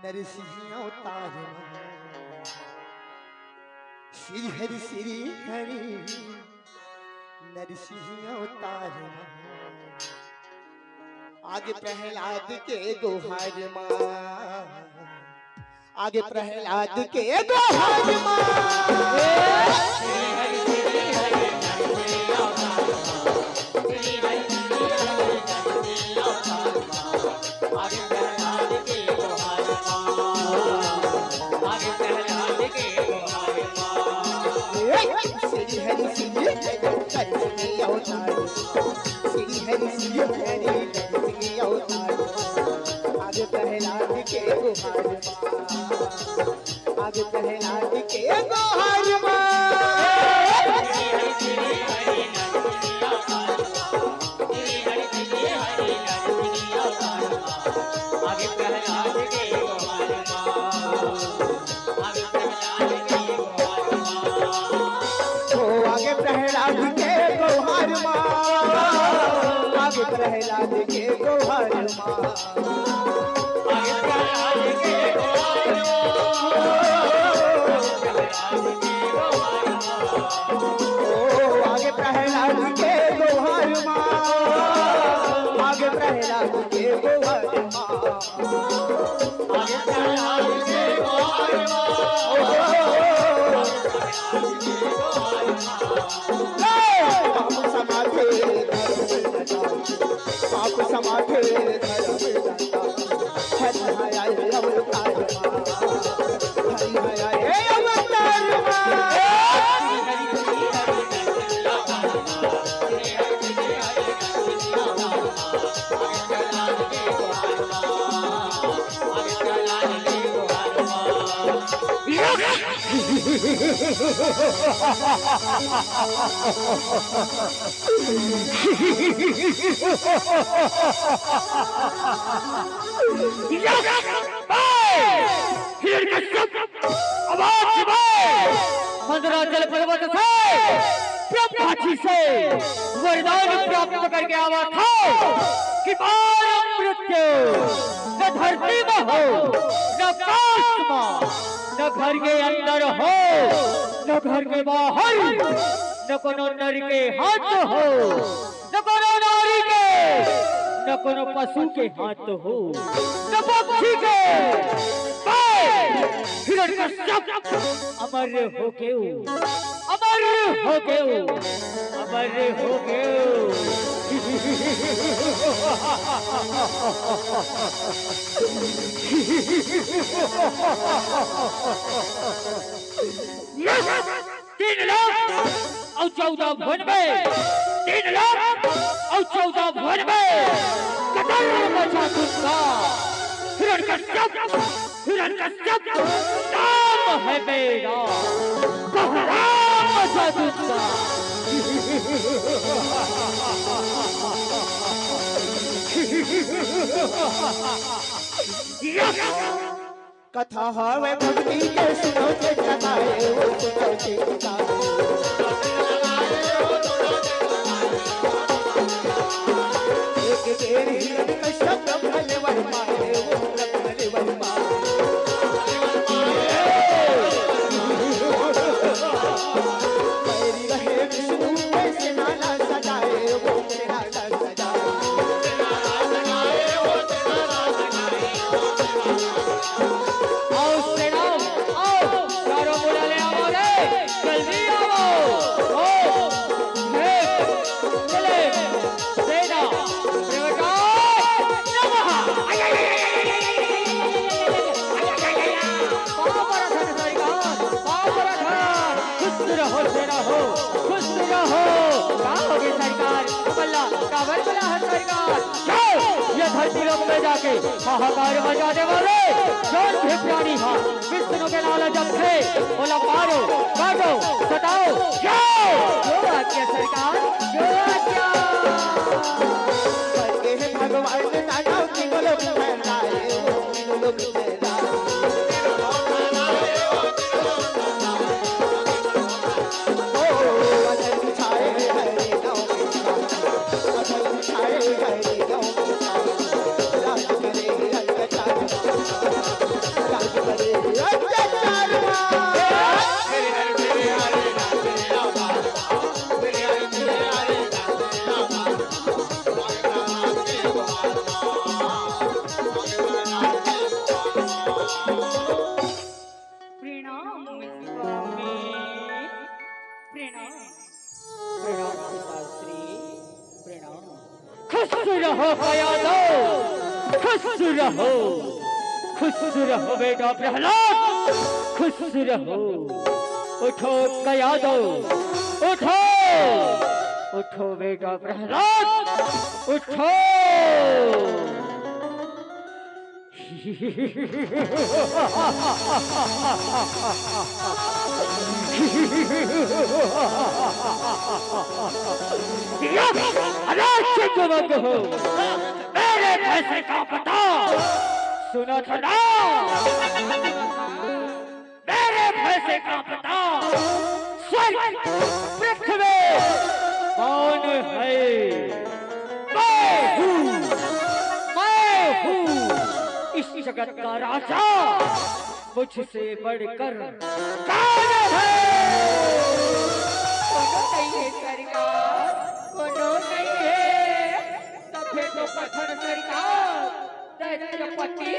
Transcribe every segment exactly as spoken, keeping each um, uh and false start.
नरसिंह अवतार मा, श्री हरि श्री हरि, नरसिंह अवतार मा। आगे प्रहलाद के गोहार मा, आगे प्रहलाद के गोहार मा। श्री हरि श्री हरि, नरसिंह अवतार, श्री हरि श्री हरि, नरसिंह अवतार। आगे प्रहलाद के गोहार मा, आगे प्रहलाद के गोहार मा। ओ आगे प्रहलाद के गोहार मा, आगे प्रहलाद के गोहार मा। ओ आगे प्रहलाद के गोहार मा, आगे प्रहलाद के गोहार मा। पाप समाधि धर्म दाता, पाप समाधि धर्म दाता। हरि हरि हे अवतार मा, हरि हरि हे अवतार मा। हिरण्यकश्यप, आवाज दे। मंदराचल पर्वत से ब्रह्मा जी से वरदान प्राप्त करके आवा था कि मार मृत्यु न धरती मा हो, न आकाश मा, न घर के अंदर हो, न घर के बाहर, न कोनो नर के हाथ हो, न कोनो नारी के, न कोनो पशु के हाथ हो, न पक्षी के। मैं हिरण्यकश्यप अमर हो गेंव, अमर हो गेंव, अमर हो गेंव। तीन लोक अउ चौदह भुवन में, तीन लोक अउ चौदह भुवन में कदर मचा दूंगा। हिरण्यकश्यप, हिरण्यकश्यप नाम है मेरा, कहरा मचा दूंगा। कथा हवे भक्ति के, सुनो जे जगाए, ओ सुनो जे जगाए। एक बेर हिरण्यकश्यप ब्रह्म ले वरमाए, ओ ब्रह्म ले वरमाए। बैरी रहे विष्णु, वैसे नाना सजाए, ओ नाना सजाए। आओ सेना, आओ, चारों मुड़ा ले आओ रे, जल्दी आओ। रहो सेना हो, खुश रहो। का होगे सरकार? बल्ला, काबर बल्ला है सरकार? जाओ, ये धरती लोक में जाके हाहाकार मचा दे वाले जौन भी प्राणी हा विष्णु के नाम ला जपथे, ओला मारो, काटो, सताओ, जाओ। जो आज्ञा सरकार, जो आज्ञा। करके हे भगवान ने नाना तीनों लोग फैलाए, वो तीनों लोग फैलाए। प्रणाम स्वामी, प्रणाम। प्रणाम पिताश्री, प्रणाम। खुश रहो कयादो, खुश रहो, खुश रहो बेटा प्रहलाद, खुश रहो। उठो कयादो, उठो, उठो बेटा प्रहलाद, उठो। अरे चुप मत हो, मेरे भय से कांपता, सुना था ना? मेरे भय से कांपता स्वर्ग पृथ्वी कौन है? मैं हूँ, मैं हूँ इस जगत का राजा, मुझसे बढ़कर कौन है? कोनो नहीं है सरकार, कोनो नहीं है। तभे तो कथन सरकार, दैत्यपति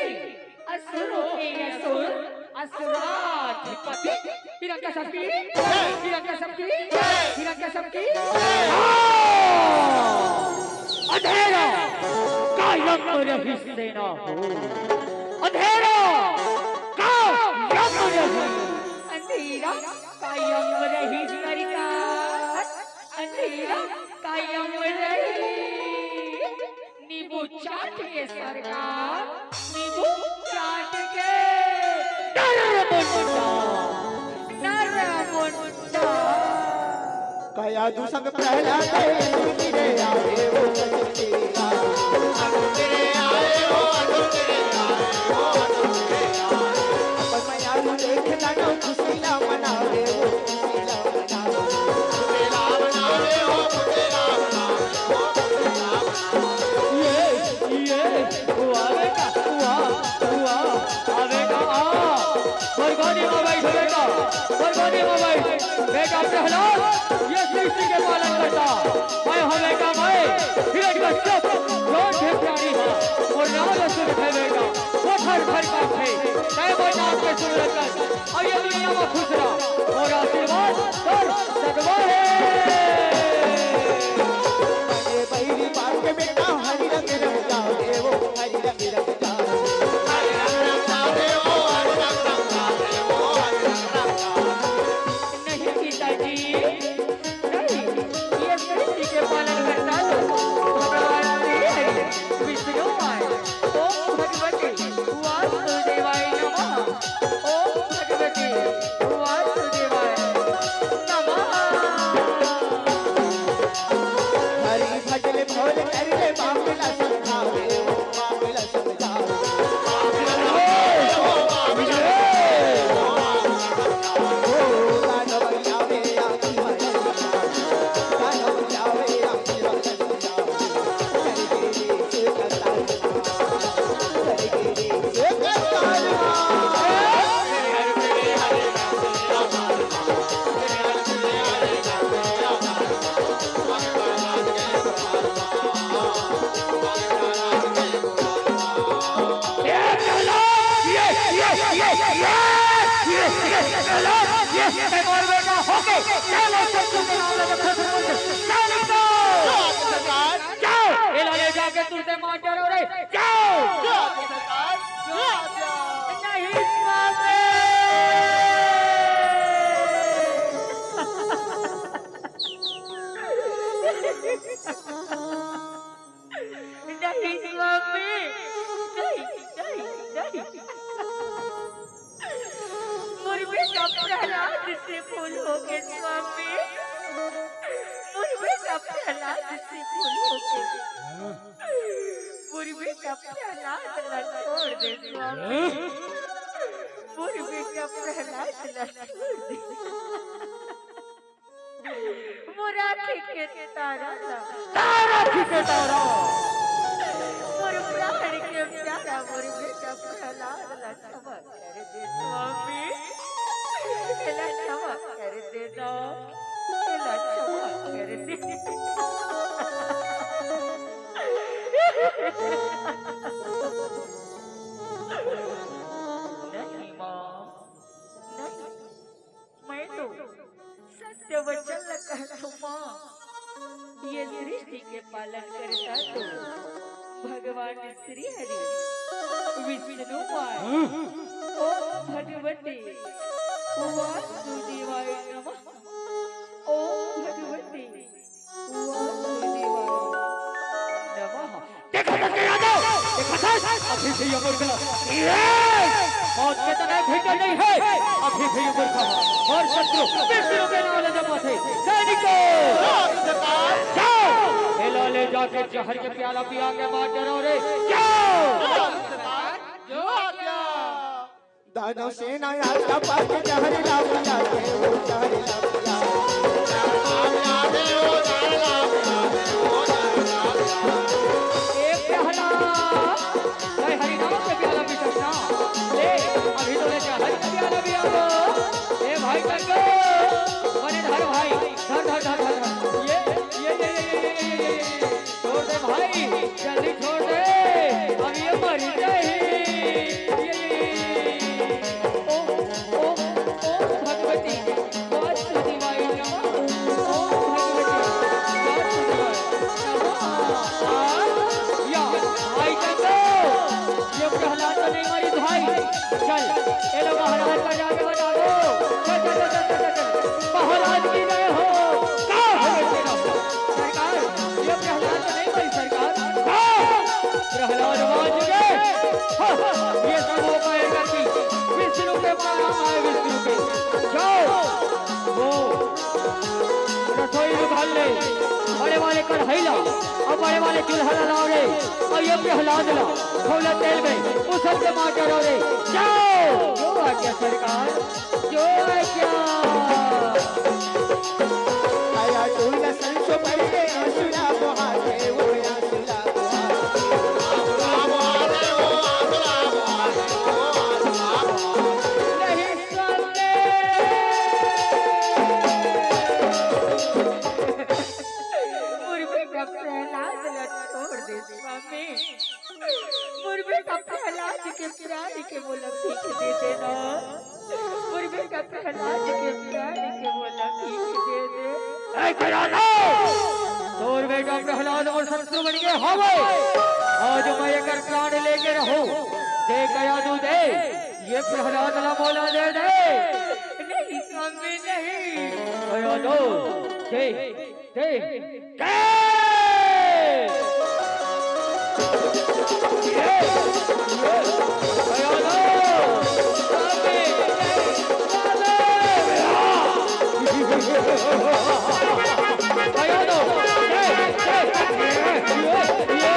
असुरों के असुर, असुराधिपति हिरण्यकश्यप की, हिरण्यकश्यप की, हिरण्यकश्यप की। अंधेरा कायम रही सेना हो, अंधेरा कायम रही। अंधेरा कायम रही सरकार, अंधेरा कायम रही। नींबू चाट के सरकार, नींबू चाट के। नर मुंडा, नर मुंडा। कयादू संग प्रहलाद रे आवे वो सचेला। अपन मयारू देख लाना खुशी ना मनावे वो खुशी ना मनावे। ये, ये, वाह बेटा, वाह, वाह, आ बेटा, आ। स्वर्गों में बैठ बेटा, स्वर्गों में बैठ। बेटा प्रहलाद, ये सृष्टि के पालन करता। मैं हूँ बेटा, मैं, हिरण्यकश्यप, जो थे प्राणी है, और नाग असुर थे बेटा, वो थर थर कांपे। तय वो नाग के सुन रखा। अउ ये दुनिया म खुश रह अउ आशीर्वाद तोर सदमा हे। ए बहिरी बाप के बेटा, हरी रंग रंग जाओ देवो, हरी रंग रंग जाओ। नहीं पिताजी, नहीं, ये सृष्टि के पालन करता तो भगवान श्री हरि विष्णु आए। ओम भगवते वासुदेवाय नमः। ओम भगवते वासुदेवाय नमः। हरि भजन भोल कर ले बाबला समझावे, ओ बाबला समझावे। ओ गाना बजावे, आखी भजन गावे। गाना बजावे, आखी भजन गावे। जाओ। नहीं स्वामी। प्रहलाद से भूल हो गे स्वामी, मोर बेटा प्रहलाद से भूल हो गे। मोर बेटा प्रहलाद ला छोड़ दे स्वामी, मोर बेटा प्रहलाद ला छोड़ दे। मोर आँखी के तारा ला, तारा आँखी के तारा। मोर प्राण के प्यारा, मोर बेटा प्रहलाद ला क्षमा कर दे स्वामी, एला क्षमा कर दे ना, एला क्षमा कर दे। नहीं माँ, नहीं। मैं तो सत्य वचन ल कहत हूँ माँ, ये सृष्टि के पालन करता तो भगवान श्री हरि विष्णु माय। ओम भगवती वासुदेवाय नमः। ओम भगवती वासुदेवाय नमः। देखा था क्या यादव? देखा था? अभी भी ये मूर्ख, ये मौत के तले भीतर नहीं है। अभी भी ये मूर्ख और शत्रु विष्णु के नाम ले जमाते। सैनिकों, जाओ, एला ले जाके जहर के प्याला पिया के मार डराओ रे। जाओ। जो आज्ञा। दानव सेना आज्ञा पाके जहर ला पिया के, जहर ला पिया। ए प्रहलाद, भाई हरि नाम के प्याला पी सकता। ले, अभी तो ले जहर के प्याला पिया लो। ए भाई टंगो, बने धर भाई, धर, धर, धर, धर, धर। ये, ये, ये। छोड़ दे भाई, जल्दी छोड़ दे, अब ये मर जाए। ये, ये, ये, ये, ये। ओम, ओम, ओम भगवती वासुदेवाय नमः। ओम भगवती वासुदेवाय नमः। आ, या, भाई टंगो, ये प्रहलाद तो नहीं मरी भाई। चल, ये लोग महाराज का जाके बता दो। चल, चल, चल। महाराज की जय हो। का हो बेटे ना? सरकार, ये प्रहलाद तो नहीं भाई सरकार। का? प्रहलाद बाज गए। हाँ, हाँ, ये सब हो गए गति। विष्णु के पास आए, विष्णु के। जाओ। वो रसोई में भर ले। बड़े वाले कढ़ाई ला और बड़े वाले चूल्हा ला लाओ रे। और ये प्रहलाद ला खौला तेल में उसल के मार डालो रे। जाओ। जो आज्ञा सरकार। जो आज्ञा। आया टूल संसो भर के आंसुला बहा दे, वो आंसुला बहा दे। नहीं सुनते। मोर बेटा प्रहलाद ला छोड़ दे स्वामी। मोर बेटा प्रहलाद के प्राण के मोला भीख दे देना। मोर बेटा प्रहलाद के प्राण के मोला भीख दे दे। ए, करा लो। तोर बेटा प्रहलाद मोर शत्रु बन गए हवे। आज मैं एकर प्राण लेके रहूं। दे कया तू दे। ये प्रहलाद ला मोला दे दे। नहीं स्वामी, नहीं। कया दो। दे। दे। दे। ये, ये, कया दो। स्वामी, स्वामी। कया दो। दे, दे। ये, ये।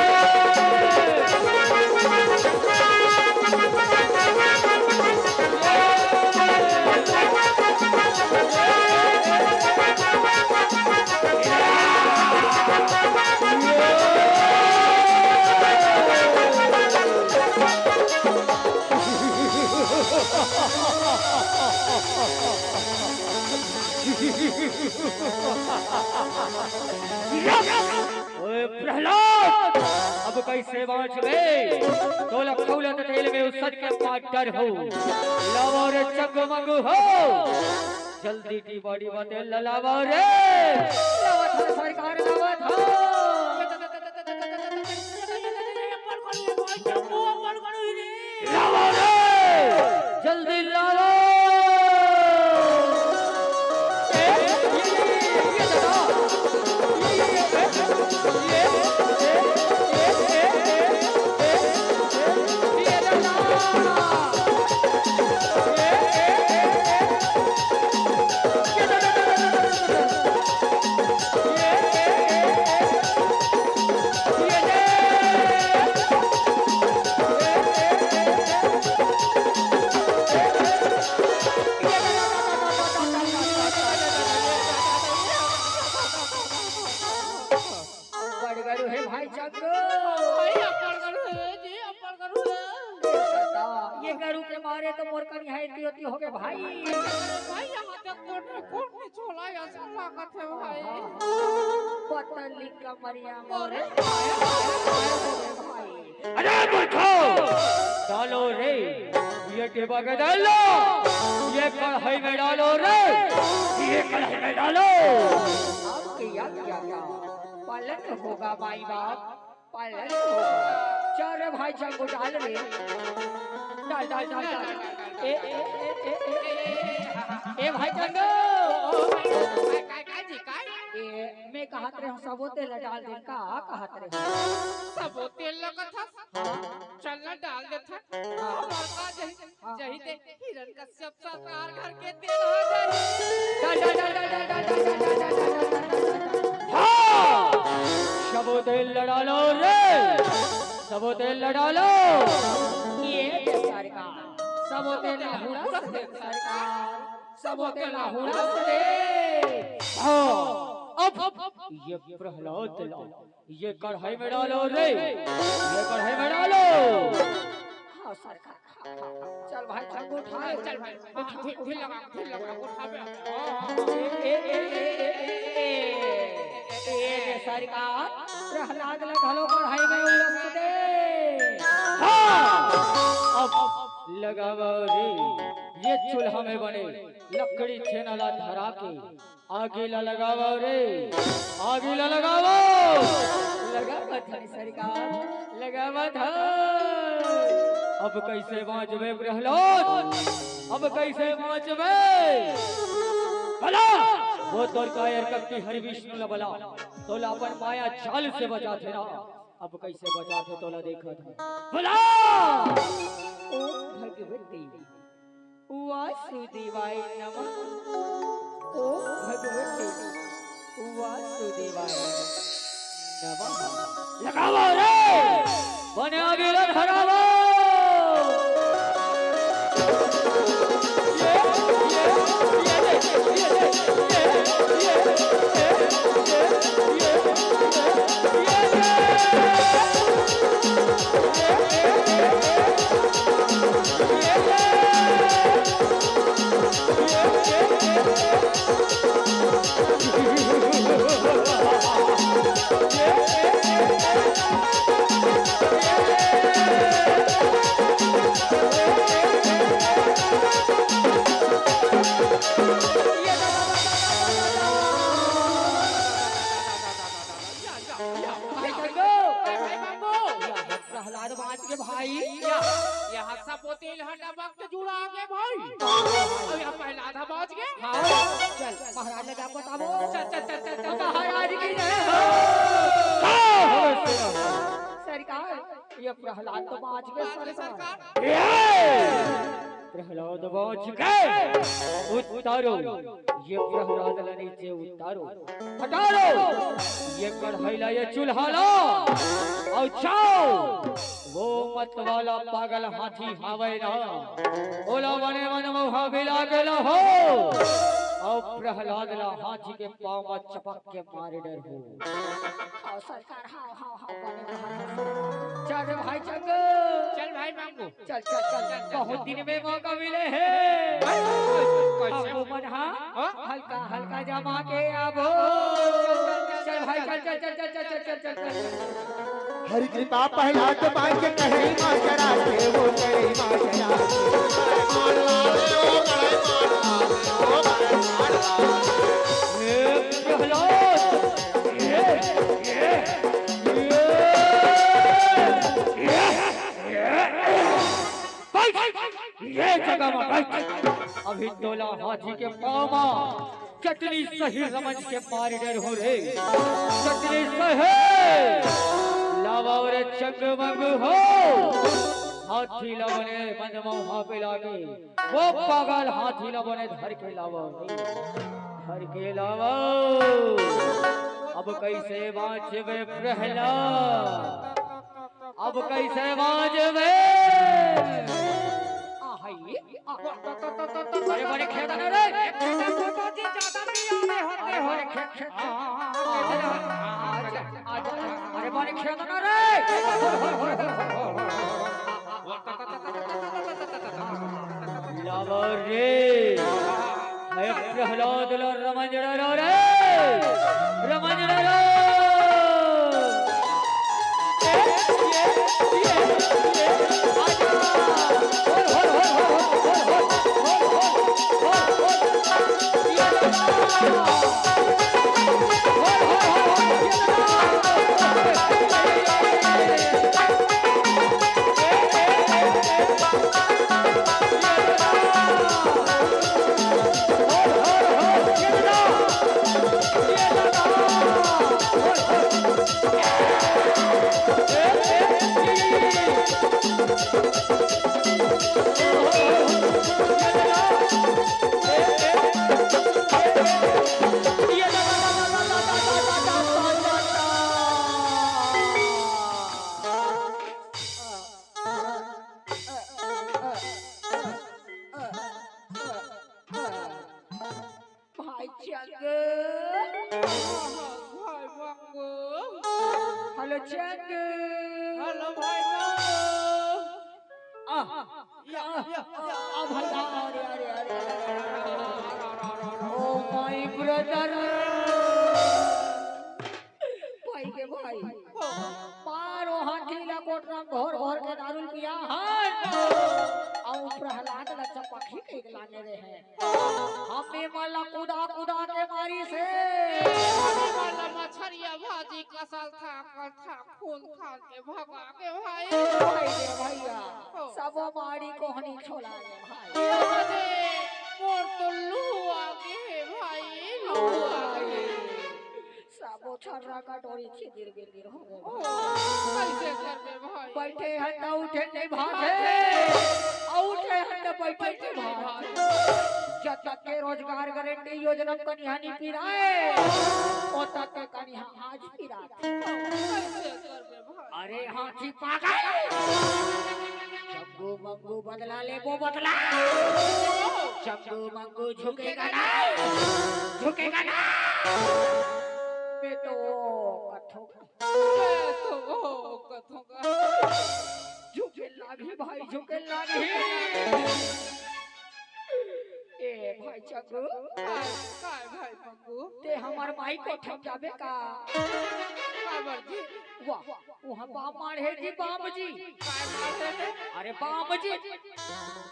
ओए प्रहलाद, अब कैसे बाँचबे? तोला खौलत तेल में उसत के पाटर हो। लावा रे चकमक हो। जल्दी टी बॉडी बते ललावा रे। लावा था सरकार, लावा था। लावा रे, जल्दी लावा। ए, ये, ये, ये, ये दादा। ये, ये, ये, ये, ये, ये, ये, ये दादा। ए, ए, ए, ए, ए। बड़ गरू हे भाई चंदू। भाई, अब्बड़ गरू हे जी, अब्बड़ गरू हे। ये गरू के मारे तो मोर कनिहा एती ओती होगे भाई। भाई, यहाँ तक कोट में, कोट में चोला ऐसा लागत हे भाई। पतली कमरिया मोरे। अरे मूर्खो, डालो रे, ये टेबा के डालो, ये कढ़ाई में डालो रे, ये कढ़ाई में डालो। अब किया क्या क्या पालन होगा माई बाप, पालन होगा। चल रे भाई चंगू डाल रे, डाल डाल डाल डाल। ए ए ए ए ए ए, ए भाई चंगू। काय, काय, काय जी, काय? ए, मैं कहत रहे हूँ, सबो तेल ला डाल दे, का कहत रहे हूँ? सबो तेल ला कथस? हाँ। चल ना डाल देथन। हाँ। हमार का जही, हाँ। जही दे हिरण कश्यप सरकार घर के तेल हो जाए। डाल, डाल, डाल। हाँ, सबो तेल ला डालो रे, सबो तेल ला डालो। ये दे सरकार, सबो तेल ला हुड़स दे सरकार, सबो तेल ला हुड़स दे। हाँ, अब, अब ये प्रहलाद ला ये कढ़ाई में डालो रे, ये कढ़ाई में डालो। हाँ सरकार, हाँ, हाँ, हाँ। चल भाई, चल उठा, चल भाई, हाँ, उठा, ढील, ढील लगा, ढील लगा, उठा बे। ए, ए, ए, ए, ए, ए, ए, ए, सरकार, प्रहलाद ला घलो कढ़ाई में उलस दे। हाँ, अब लगावा रे, ये चूल्हा में बने लकड़ी छेना ला धरा के आगी ला लगावव रे, आगी ला लगावव। लगावत हन सरकार, लगावत हन। अब कइसे बाँचबे प्रहलाद, अब कइसे बाँचबे? बला, वो तोर कायर कपटी हरि विष्णु ला बला, तोला अपन माया जाल से बचाथे ना। अब कइसे बचाथे तोला देखत हन। बला! ओम भगवती वासुदेवाय नमः। ओम भगवते वासुदेवाय नमः। लगावव रे! बने आगी ला धरावव। ये, ये, ये, ये, ये, ये, ये, ये, ये, ये, ये, ये, ये, ये, ये, ये, भाई गंगू। ए भाई बाबू। प्रहलाद बाँच गे भाई। या, यहाँ सब वो तेल हटा वक्त जुड़ा गे भाई। अउ यहाँ प्रहलाद बाँच गे। हाँ, चल, महाराज ला जाके बताबो। चल, चल, चल, चल, चल। महाराज की जय हो। सरकार, ये प्रहलाद तो बाँच गे बाँच गे सरकार। सरकार। प्रहलाद बाँच गे। उतारो, ये प्रहलाद ला नीचे उतारो। हटारो, ये कढ़ाई ला, ये चूल्हा ला, अउ जाओ, वो मत वाला पागल हाथी हावय ना, ओला बने मन मउहा बिला के लाहो, अउ प्रहलाद ला हाथी के पाँव म चपक के मार डरहू। हाँ, सरकार, हाँ, हाँ, हाँ, बने, बने। चल रे भाई, चल। चल भाई, मांगू। चल, चल, चल, चल, चल, बहुत चल। दिन में मौका मिले हे। कैसे? बाबू मन हा, हाँ? हल्का, हल्का जमा के आबो। चल, चल, चल, चल, चल, चल। हरि कृपा प्रहलाद बाँच के कढ़ई मा चढ़ा के वो कढ़ई मा चढ़ा। हे प्रहलाद, हे, हे, हे, हे, हे। बैठ, ये जगह में बैठ। अभी तोला हाथी के पाँव मा चटनी सही समझ के मार डरहूँ रे, चटनी सही। लावा रे चंग मंग हो, हाथी ला बने मन मउहा बिला के, वो पागल हाथी ला बने धर के लावा रे, धर के लावा। अब कइसे बाँचबे प्रहलाद? अब कइसे बाँचबे? आ, हाय, अरे बड़े खेदना रे। जी ज्यादा पिया नहीं होते अरे हो। बड़े खे-, खे-, हाँ, हाँ, हाँ, हाँ, हाँ, हाँ, हाँ, हाँ, हाँ, अरे बड़े खेदना रे। लावा रे। अरे प्रहलाद ला रमंजड़ा रो रे। रमंजड़ा रो। भाई चंग। भाई मंगू। हेलो चंग। हेलो भाई मंगू। आ, या, या, या। आ भाई, आ, अरे, अरे, अरे, अरे, अरे, अरे, अरे, अरे, अरे, अरे, अरे, अरे, अरे, अरे। भाई के भाई। मारो हाथी ला कोटरा घोर घोर के दारू पिया है। अउ प्रहलाद ला चपखी के लाने रहे। हमें मला कुदा कुदा के मारी से। हमें मला मछरिया भाजी कसल था, कल था, खून खान के भगा के भाई। भाई रे भैया, हो। सबो मारी कोहनी छोला रे भाई। अरे, मोर तो लू आगे हे भाई, लू आगे। सबो छर्रा कटोरी छिदिर बिदिर हो गे। ओ, कैसे करबे भाई? बैठे हन त उठे नहीं भागे, अउ उठे हन त बैठे नहीं भागे। जब तक के रोजगार गारंटी योजना कनिहानी पिराए, ओ तक के कनिहा आज पिरात। कैसे करबे भाई? अरे हाथी पागल, चंगू मंगू बदला लेबो बदला। चंगू मंगू झुकेगा नहीं, झुकेगा नहीं। मैं तो कथो मैं तो ओ कथों का। झुके लागी भाई, झुके लागी। ए भाई चंगू, काय, काय भाई मंगू? ते हमर माई कोठा जाबे का? काबर जी? वाह, उहाँ बाम माढ़े जी, बाम जी। काय माढ़े हे? अरे बाम जी।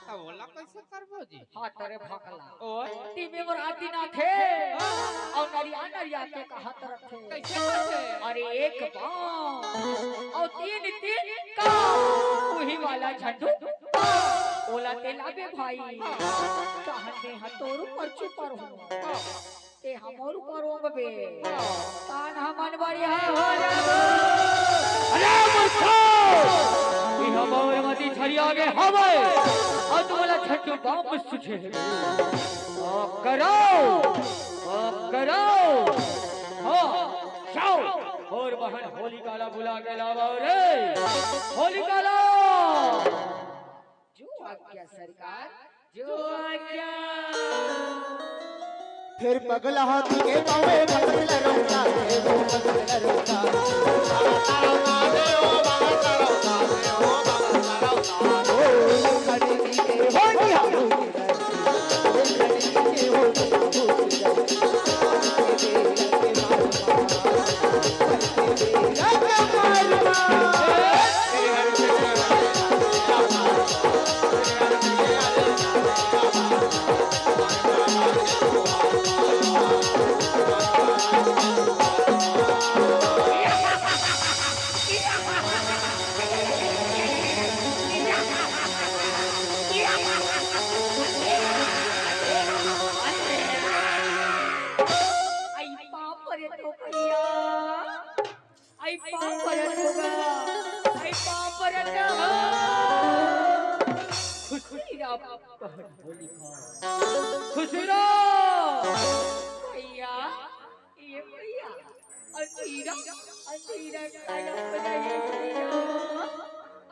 त ओला कैसे करबो जी? हाथ रे भकला। ओए। टीमे मोर आती ना थे। हाँ। अउ नरिया नरिया के कहत रथे। कैसे करथे? अरे एक बाम अउ तीन तीन का उही वाला झंडू। ओला ते लाबे भाई। हाँ। तहन में ह तोर ऊपर चुपर हूँ। हाँ। ते हमर ऊपर ओंगबे। हाँ। तान हमन बढ़िया हो जाबो। अरे मूर्खो! ई हमर मती छरिया गे हवय। अउ तुमला झंडू बाम सुझे हे। आ, कराओ! आ, कराओ! हाँ, जाओ! अउ बहन होलिका ला बुला के लावा रे! होलिका ला! जो आज्ञा सरकार, जो आज्ञा। फिर पगला हाथी के पावे पगला रोका, हे वो पगला रोका। ओ, खड़ी के हो गया। आई बाप रे तो भैया, आई बाप रे तो गा, आई बाप रे तो। खुशी राम, खुशी राम। भैया, ये भैया, अंधेरा, अंधेरा काला पड़ा है भैया।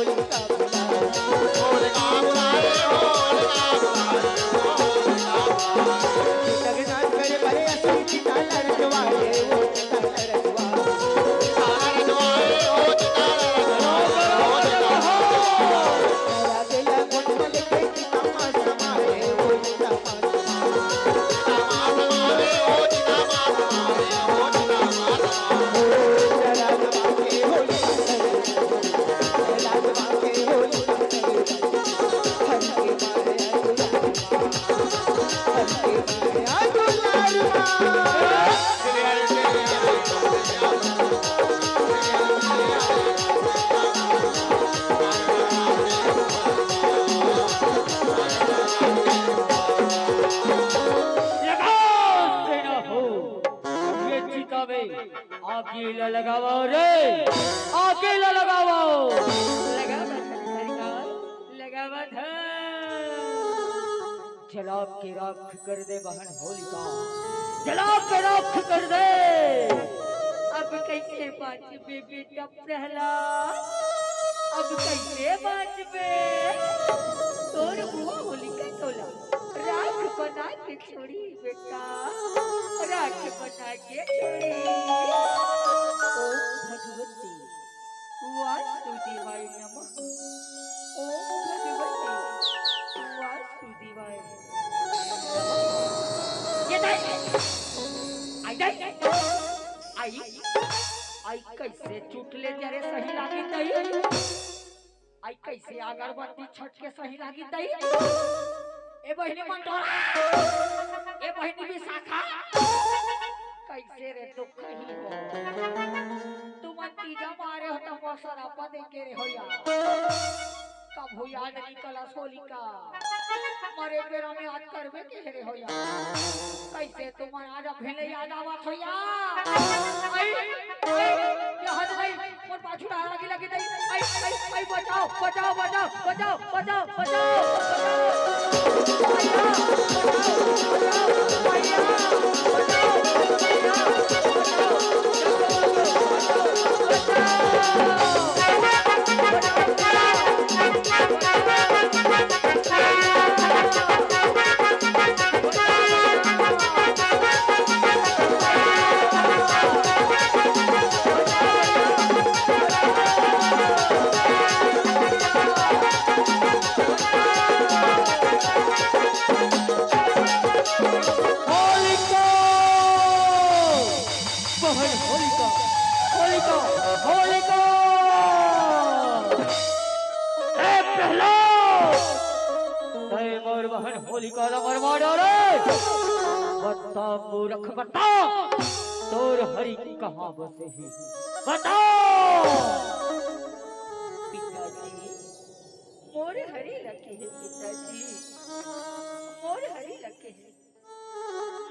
लगाओ सेना हो, ये चिता में आगी ला लगावो रे, आगी ला लगावो। लगावत हन सरकार, लगावत हन। जला के राख कर दे बहन होलिका, जला के राख कर दे। अब कैसे बाँचबे बेटा प्रहलाद, अब कैसे बाँचबे? तोर बुआ होलिका तोला राख बना के छोड़ी बेटा, राख बना के छोड़ी। ओम भगवती वासुदेवाय नमः। ओम भगवती वासुदेवाय नमः। ये दाई, आई दाई, आई, आई कैसे चुटले जरे सही लागी दाई? आई कैसे अगरबत्ती छटके सही लागी दाई? ए बहिनी मंडोरा, ए बहिनी विशाखा, कैसे रे दुख ही हो? तुमन तीजा मारे हो त मोर सरापा देके रे हो यार। कभू याद नइ कलस होलिका, मरे बेरा में याद करबे के रे हो यार। कैसे तुमन आज अभी ले याद आवत हो यार? आई, आई, याद नइ, मोर पाछू डारा लगी लगी नइ, आई, आई, आई, बचा, बचाओ, बचाओ, बचाओ, बचाओ, बचाओ, बचाओ। भैया, बचाओ, बचाओ, भैया, बचाओ, भैया, बचाओ, बचाओ, बचाओ। होलिका! बहन होलिका, होलिका, होलिका! ए प्रहलाद! तैं मोर बहन होलिका ला मरवा डारे। बता मूरख, बता, तोर हरि कहाँ बसे हे? बता! पिताजी, मोर हरि ला कहे पिताजी, मोर हरि ला कहे।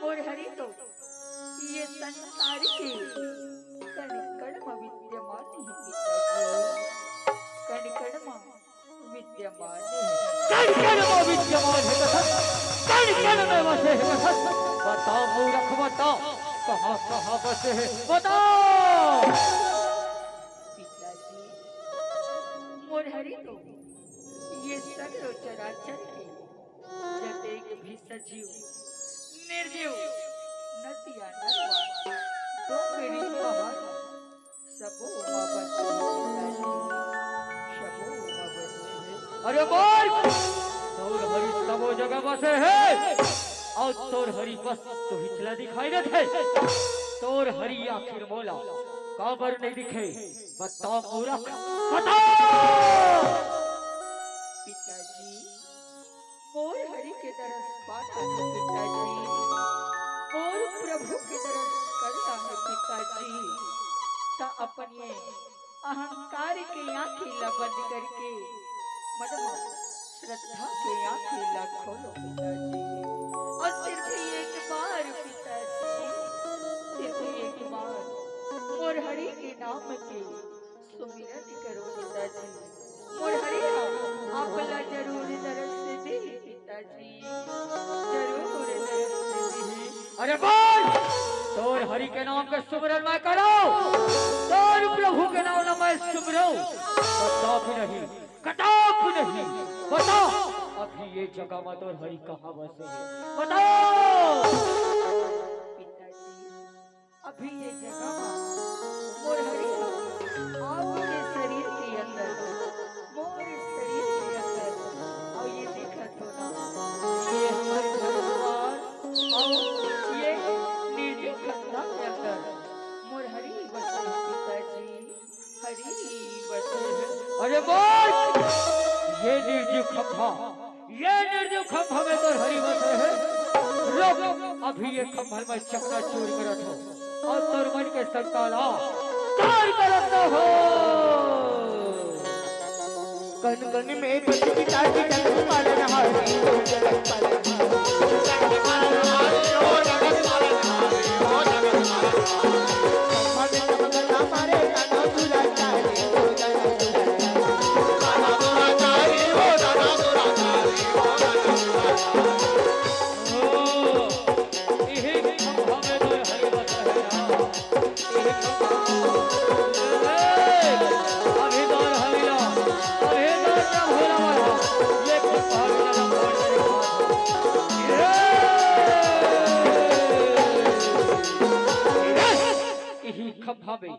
मोर हरि तो ये संसार के कण कण म विद्यमान हे पिताजी, कण कण म विद्यमान हे। कण कण म विद्यमान हे कथस, कण कण म बसे हे कथस। बता मूरख बता, कहाँ कहाँ बसे हे बता। पिताजी, मोर हरि तो ये सगरो चराचर के जतेक भी सजीव, निर्जीव, नदिया, नरवा, डोंगरी, पहाड़, सबो मा बसे हे पिताजी, सबो मा बसे हे। अरे बोल, तोर हरि सबो जगह बसे हे, अउ तोर हरि बस तुहिच ला दिखाई देथे। तोर हरि आखिर मोला काबर नइ दिखे? बता मूरख, बता। पिताजी, मोर हरि के दरस पाना हे पिताजी, मोर प्रभु के दरस करना हे पिताजी। त अपन ये अहंकार के आँखी ला बंद करके मन म श्रद्धा के आँखी ला खोलो पिताजी, अउ सिर्फ एक बार पिताजी, सिर्फ एक बार मोर हरि के नाम के सुमिरन करो पिताजी, मोर हरि हा आप ला जरूर दरस दे पिताजी, जरूर दरस दे। अरे बोल, तोर हरि के नाम के सुमिरन मैं करो, तोर प्रभु के नाम ला मैं सुमिरो, कदापि नहीं, कदापि नहीं। बता, अभी ये जगह म तोर हरि कहाँ बसे हे? बता। पिताजी, अभी ये जगह म मोर हरि ह आपके शरीर के अंदर, मोर शरीर के अंदर, अउ ये देखत हो ना, ये हमर घर दुआर, अउ ये निर्जीव खंधा के अंदर मोर हरि बसे हे पिताजी, हरि बसे हे। अरे बोल, ये निर्जीव खंधा, ये निर्जीव खंभा में तोर हरि बसे हे। रुक, अभी ये खंभा मैं चकनाचूर करत हो अउ तोर मन के शंका ला दूर करत हो। कन कन में बस पिताजी जगत पालनहारी, ओ जगत पालनहारी। इही खंभा में,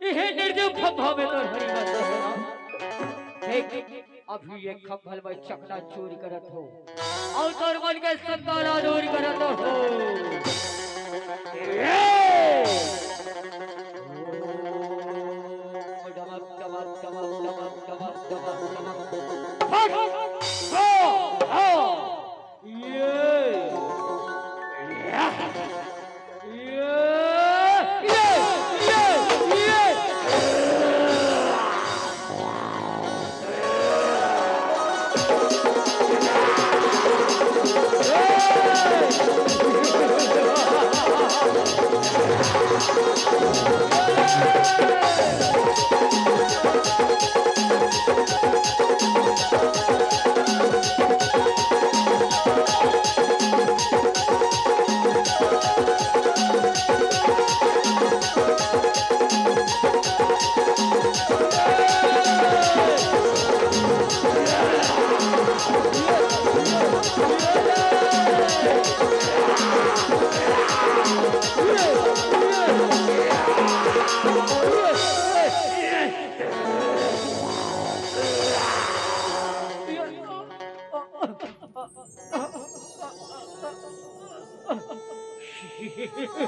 इही निर्जीव खंभा में तोर हरि बसे हे ना। देख, अभी ये खंभा ल मैं चकनाचूर करत हो अउ तोर मन के शंका ला दूर करत हो। ए! डमक, डमक, डमक, डमक, डमक, डमक, डमक। फट! फो! आ! ये! या! ये! ये! ये! ये!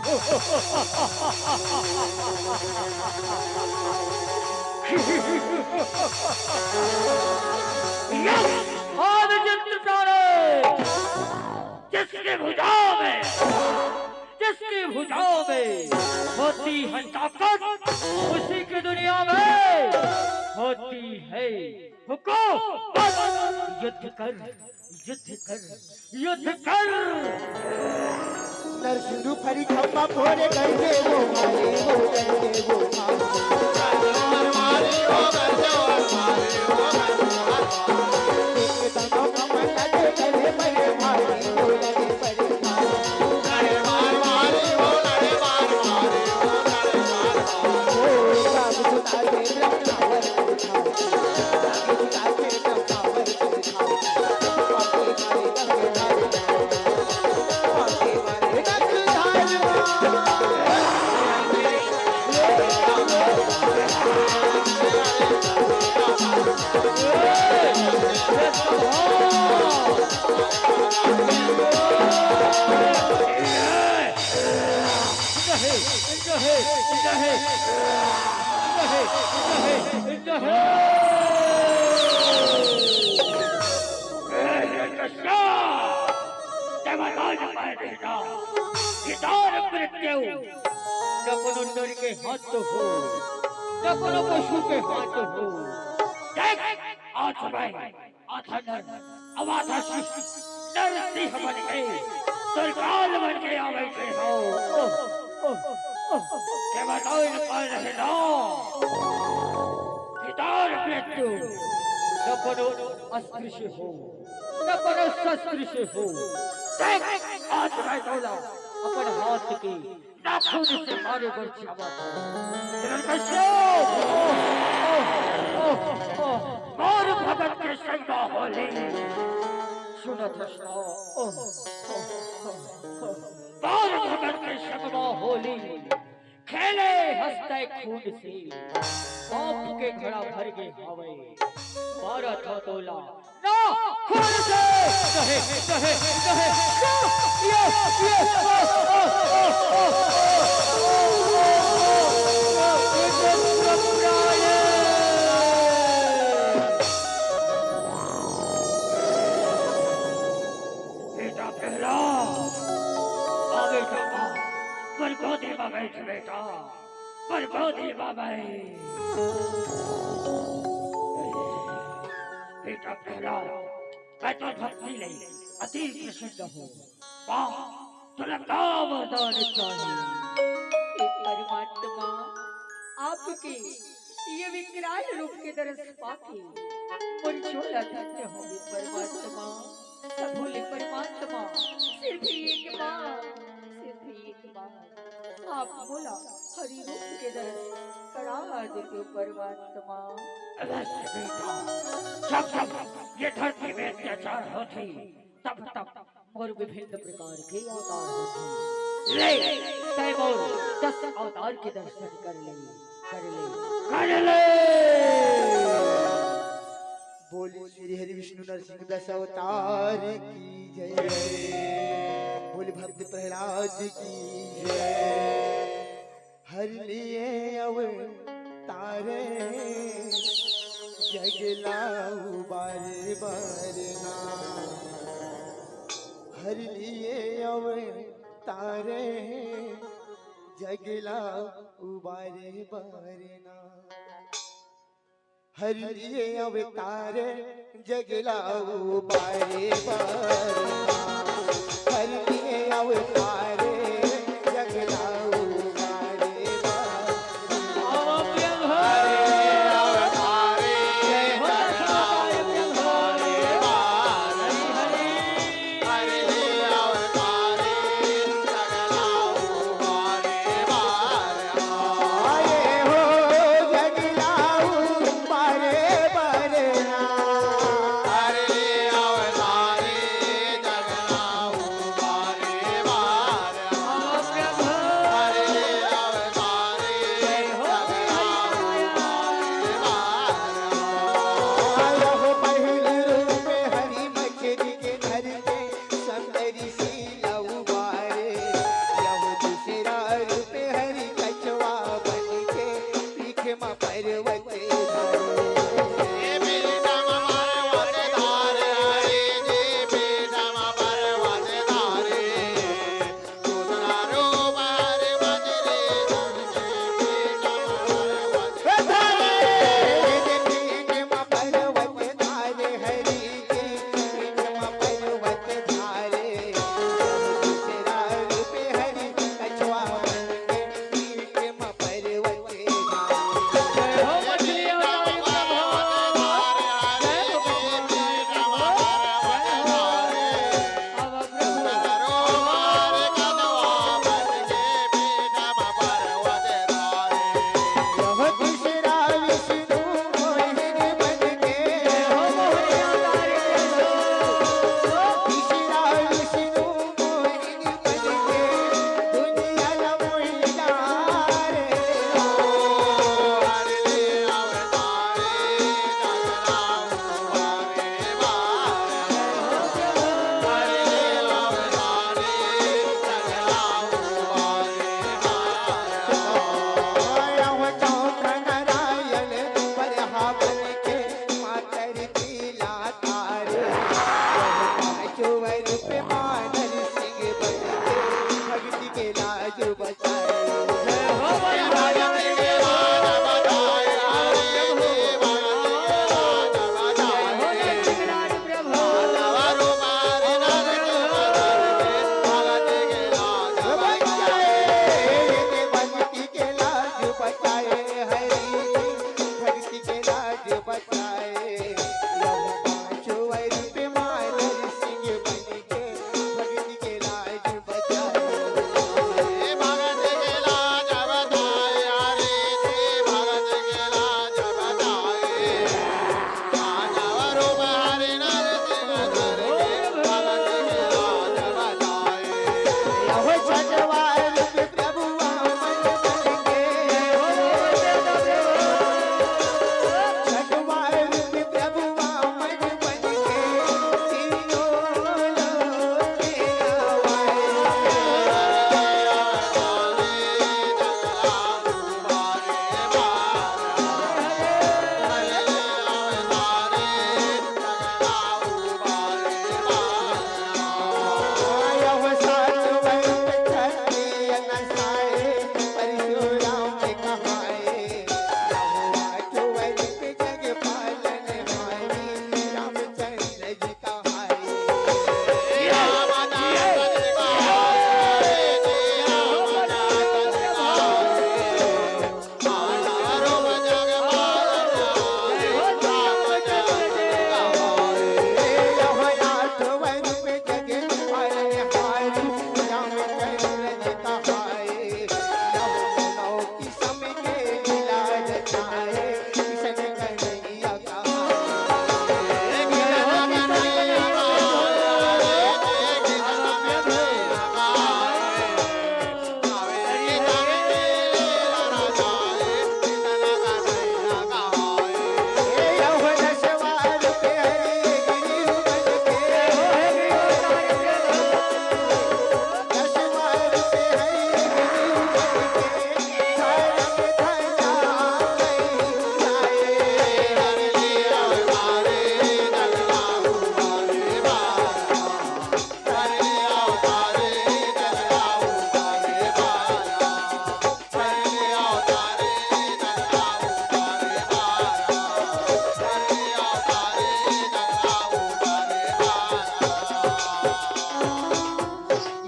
यस, आज जिंद प्राणी जिसकी भुजाओं में, जिसकी भुजाओं में होती है ताकत, उसी की दुनिया में होती है हुकूमत। युद्ध कर, युद्ध कर, युद्ध कर। नरसिंह फरी खम्मा फोरे गरजे वो मारे, वो गरजे वो मारे। न कोनो नर के हाथ हो, न कोनो पशु के हाथ हो। देख, आज मैं आधा नर, अब आधा शिव, नर सिंह बन के, दुर्गाल बन के आवे के हो। ओह, ओह, ओह, ओह। देवताओं ने कहा रहे ना, कितार मृत्यु, न कोनो अस्त्र से हो, न कोनो शस्त्र से हो। देख, आज मैं तोला अपन हाथ के नाखून से मारे बर चाहत हूँ। हिरण्यकश्यप! मोर भगत के संग होली। सुनत हस ना? मोर भगत के संग होली। खेले हंसते खून से। पाप के घड़ा भर गे हावय। मारत हंव तोला ना, खून से। नहीं, नहीं, नहीं, ना, ये, ये, ओ, ओ, ओ, ये तो घबराए। बेटा प्रहलाद, आ बेटा, आ, पर गोदी में बैठ बेटा। पर गोदी बाबा है। बेटा प्रहलाद, मैं तो भक्ति ले अति प्रसन्न हूँ। वाह, तुला का वरदान चाहिए? हे परमात्मा, आपके ये विकराल रूप के दर्श पाके मोर झोला धन्य होगे परमात्मा। सब भोले परमात्मा, सिर्फ एक बार, सिर्फ एक बार आप मोला हरि रूप के दर्शन करा देतेव परमात्मा। अवश्य बेटा, जब जब ये धरती में अत्याचार होथे, तब तब मोर विभिन्न प्रकार के अवतार होथे। ले, तैं मोर दस अवतार के दर्शन कर ले, कर ले, कर ले। बोली श्री हरि विष्णु नरसिंह दस अवतार की जय। बोली भक्त प्रहलाद की जय। हरि लिए अवतारे जग ला उबारे बरना। हरि लिए अवतारे जग ला उबारे बरना। हरि लिए अवतारे जग ला उबारे बरना। हरि लिए अवतारे जग ला उबारे बरना।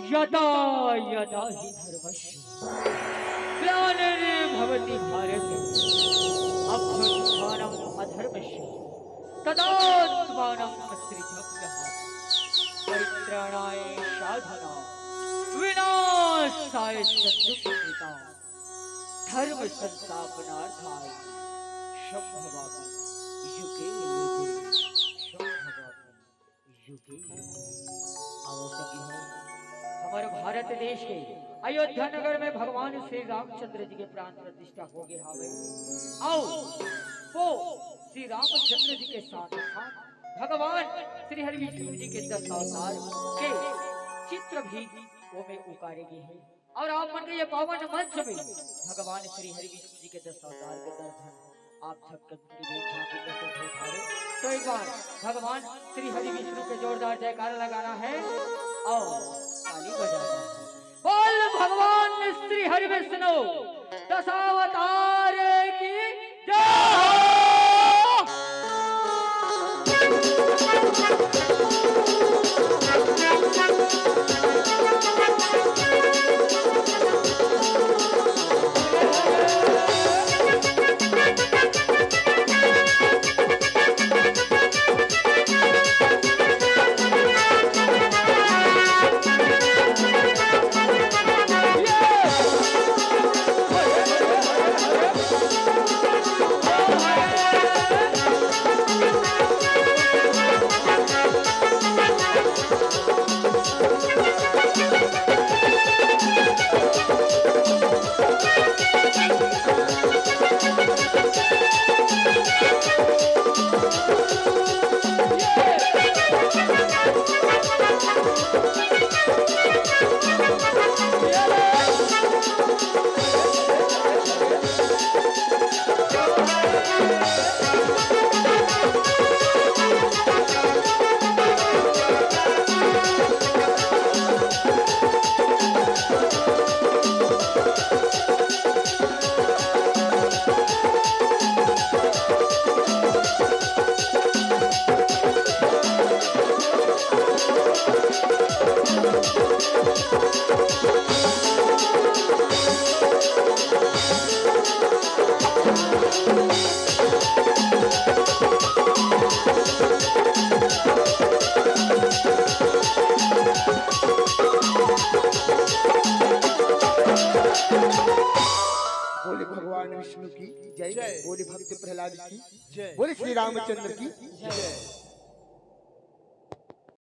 यदा यदा हि धर्मस्य ग्लानिर्भवति भारत, अभ्युत्थानम् अधर्मस्य तदात्मानं सृजाम्यहम्। परित्राणाय साधूनां विनाशाय च दुष्कृताम्। धर्म संस्थापनार्थाय संभवामि युगे युगे, संभवामि युगे युगे। आओ संगी हो, हमारे भारत देश के अयोध्या नगर में भगवान श्री रामचंद्र जी के प्राण प्रतिष्ठा हो गए हावे। आओ, वो श्री रामचंद्र जी के साथ साथ भगवान श्री हरि विष्णु जी के दस अवतार के चित्र भी वो में उकारे गए हैं। और आप मन के ये पावन मंच में भगवान श्री हरि विष्णु जी के दस अवतार के दर्शन आप सबके बीच यहाँ पे प्रस्तुत होत हावे। तो एक बार भगवान श्री हरि विष्णु के जोरदार जयकारा लगाना है और ताली बजाना है। बोल भगवान श्री हरि विष्णु दशावतार की जय हो। बोले भगवान विष्णु की जय। जय। बोले भक्त प्रहलाद की जय। बोले श्री रामचंद्र की जय।